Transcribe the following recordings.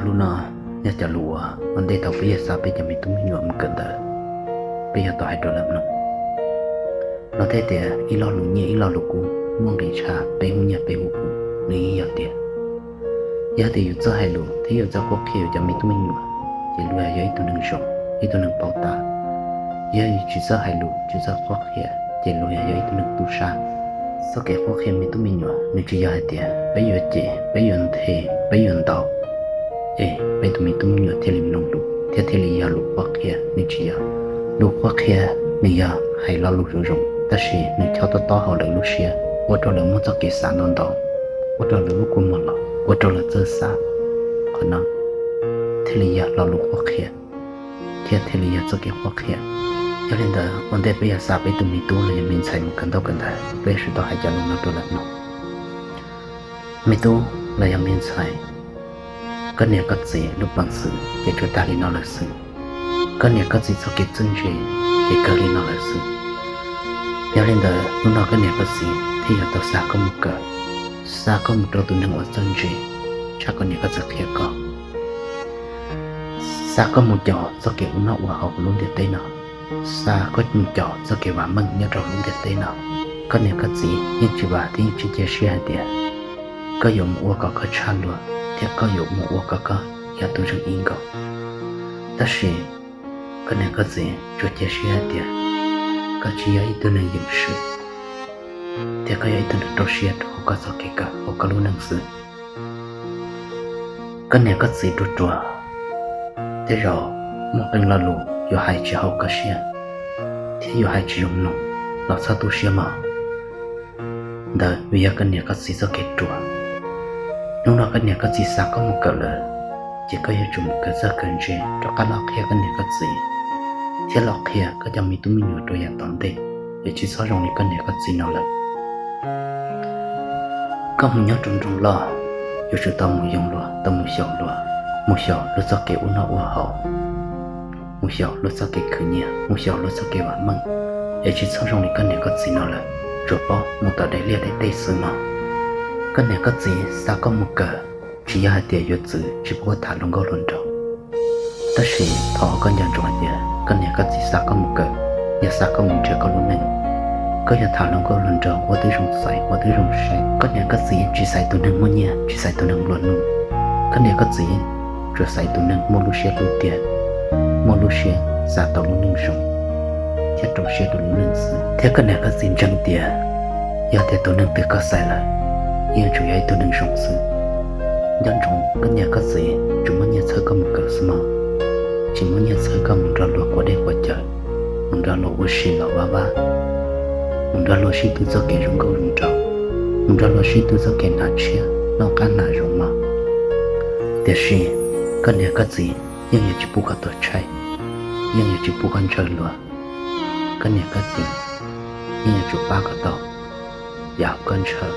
Lub no yog cov lus uas ua ntej thaum peb yuav xa peb cov me tub me nyuam mus kawm ntawv, peb yuav tau hais rau lawv mloog. Luag tej tias ib lo lus nyiaj ib lo lus kub, muaj nqis tshaj peb hub nyiaj peb hub kub, nws yeej yog tiag. Yog tias yus txawj hais lus thiab yus txawj qhuab qhia yus cov me tub me nyuam, ces luag yog ib tug neeg zoo, ib tug neeg paub tab. Yog yus tsis txawj hais lus tsis txawj qhuab qhia, ces luag yog ib tug neeg tub sab. Txoj kev qhuab qhia me tub me nyuam nws tsis yog hais tias peb yuav cem, peb yuav nthe, peb yuav ntaus, es peb tus me tub me nyuam thiaj li mloog lus thiab thiaj li yog lus qhuab qhia, nws tsis yog. Lus qhuab qhia nws yog hais lo lus zoo zoo, tab sis nws chob tob tob hauv lawv lub siab, ua rau lawv muaj txoj kev xav ntau ntau, ua rau lawv lub kua muag los, ua rau lawv txawj xav. Qhov no thiaj li yog lo lus qhuab qhia, thiab thiaj li yog txoj kev qhuab qhia. Yog li ntawd, ua ntej peb yuav xa peb tus me tub los yog me ntxhais mus kawm ntaub kawm ntawv, peb yuav tsum tau hais cov lus no rau lawv mloog. Me tub los yog me ntxhais, koj niam koj txiv lub peev xwm ces tsuas tag li no lawm xwb. Koj niam koj txiv txoj kev txawj ntse ces kawg li no lawm xwb. Yog li ntawd, hnub no koj niam koj txiv thiaj yuav tau xa koj mus kawm, xa koj mus rau tus neeg uas txawj ntse tshaj koj niam koj txiv qhia koj, xa koj mus caum txoj kev ua noj ua haus hauv lub ntiaj teb no, xa koj mus caum txoj kev vam meej nyob rau lub ntiaj teb no. Koj niam koj txiv yeej tsis vam thiab yeej tsis cia siab hais tias koj yuav mus ua kom koj tshaj luag thiab koj yuav mus ua kom koj yog tus zeem ib nkaus. Tab sis koj niam koj txiv tsuas cia siab hais tias koj tsis yog ib tug neeg yeem swm, thiab koj yog ib tug neeg rau siab rau hauv koj txoj kev kawm hauv koj lub neej xwb. Koj niam koj txiv ruam ruam, tej zaum muaj qee lo lus yuav hais tsis haum koj siab, thiab yuav hais tsis zoo mloog los txhob tu siab mog. Ntawd vim yog koj niam koj txiv txoj kev ruam. Hnub no koj niam koj txiv xa koj mus kawm lawm, ces koj yuav tsum mus kawm txawj kawm ntse rov qab los qhia koj niam koj txiv, thiab los qhia koj cov me tub me nyuam rau yav tom ntej, es tsis txhob zoo li koj niam koj txiv no lawm. Koj mus nyob rau nroog loj, yuav tsum tau mus yoo luag, tau mus xyaum luag, mus xyaum luag txoj kev ua noj ua haus, mus xyaum luag txoj kev khwv nyiaj, mus xyaum luag txoj kev vam meej, es tsis txhob zoo li koj niam koj txiv no lawm, tsuas paub mus tom daim liaj daim teb xwb mog. Koj niam koj txiv xa koj mus kawm, tsis yog hais tias yuav txwv tsis paub tham hluas nkauj hluas nraug. Tab sis thov koj nco ntsoov hais tias koj niam koj txiv xa koj mus kawm, yog xa koj mus nrhiav koj lub neej. Koj yog tham hluas nkauj hluas nraug ua tib zoo xaiv ua tib zoo saib, koj niam koj txiv tsis xaiv tus neeg muaj nyiaj, tsis xaiv tus neeg nplua nuj. Koj niam koj txiv tsuas xaiv tus neeg muaj lub siab hlub tiag, muaj lub siab xav tau lub neej zoo, thiab rau siab rau lub neej xwb. Thiab koj niam koj txiv ntseeg tias yog tias tus neeg twg koj xaiv lawm, yeej yuav tsum yog ib tug neeg zoo xwb. Nco ntsoov koj niam koj txiv tsuas muaj nyiaj txhawb koj mus kawm xwb mog, tsis muaj nyiaj txhawb koj mus nrog luag quav dej quav cawv, mus nrog luag ua si los vaj vab, mus nrog luag sib tw txoj kev zoo nkauj zoo nraug, mus nrog luag sib tw txoj kev hnav tshiab noj qab hnav zoo mog. Tiam sis koj niam koj txiv yeej yuav tsis pub koj tuag tshaib, yeej yuav tsis pub koj ntshaw luag. Koj niam koj txiv yeej yuav tsum pab koj tau yam koj ntshaw,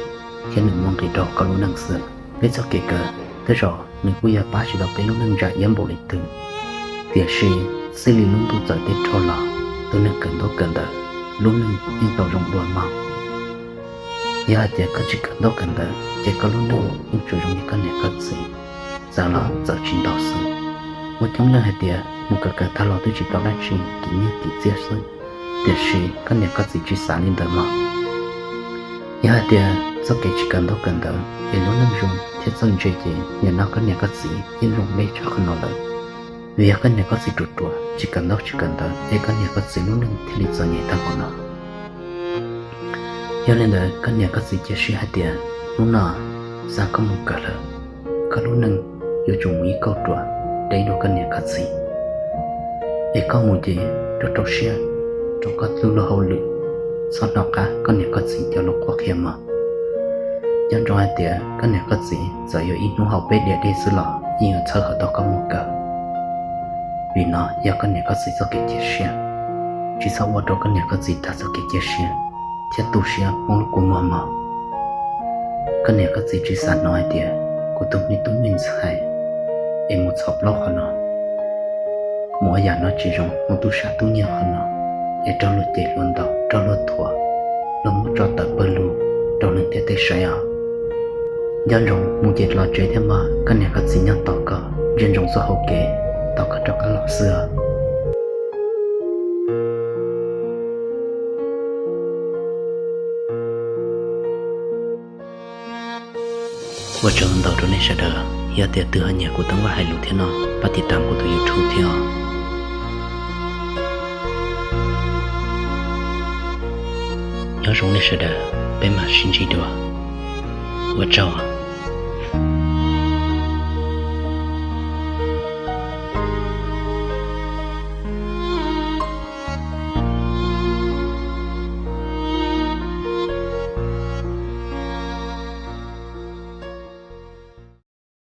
thiab nws muaj nqis rau koj lub neej xwb. Peb txoj kev kawm tej zaum nws kuj yog pab tsis tau peb lub neej ntsa iab npaum li twg, tiam sis txij li lub ntuj txawm teb rau los, tus neeg kawm ntaub kawm ntawv lub neej yeej tau zoo dua mog. Yog hais tias koj tsis kawm ntaub kawm ntawv ces koj lub neej yeej tsuas zoo li koj niam koj txiv, txawv los txawv tsis ntau xwb. Muaj coob leej hais tias mus kawm kawm tag los twb tsis tau dab tsi, kim nyiaj kim txiaj xwb, tiam sis koj niam koj txiv tsis xav li ntawd mog. Yog hais tias txoj kev tsis kawm ntaub kawm ntawv es lub neej zoo thiab txawj ntse ces nim no koj niam koj txiv yeej zoo deb tshaj qhov no lawm. Vim yog koj niam koj txiv ruam ruam tsis kawm ntaub tsis kawm ntawv es koj niam koj txiv lub neej thiaj li txom nyem tag npaum no. Yog li ntawd koj niam koj txiv cia siab hais tias hnub no xa koj mus kawm lawm, koj lub neej yuav tsum mus ib kauj ruam deb dua koj niam koj txiv. Es koj mus ces rau rau siab rau koj lub luag hauj lwm, txhob hnov qab koj niam koj txiv cov lus qhuab qhia mog. Nco ntsoov hais tias koj niam koj txiv txawm yuav ib hnub haus peb diav dej xwb los yeej yuav txhawb kom tau koj mus kawm. Vim no yog koj niam koj txiv txoj kev cia siab, tsis txhob ua rau koj niam koj txiv tag txoj kev cia siab thiab tu siab poob lub kua muag mog. Koj niam koj txiv tsis xav hnov hais tias kuv tus me tub me ntxhais es mus txhom plaub qhov no, mus ua yam no tsis zoo, mus tub sam tub nyiag qhov no, es raug luag cem luag ntaus, raug luag thuam, luag muab tso tawm pawg lug rau neeg ntiaj teb saib os. Nco ntsoov mus ces los tsev thiab mog, koj niam koj txiv nyob tos koj. nco ntsoov txoj hau kev tos koj rov qab los xwb. Ua tsaug ntau rau nej sawv daws, yog tias twb ho nyiam kuv tej vaj hais lus thiab no, pab tiv tam kuv tus YouTube thiab os. Nyob zoo nej sawv daws, peb mam sib ntsib dua. Ua tsaug.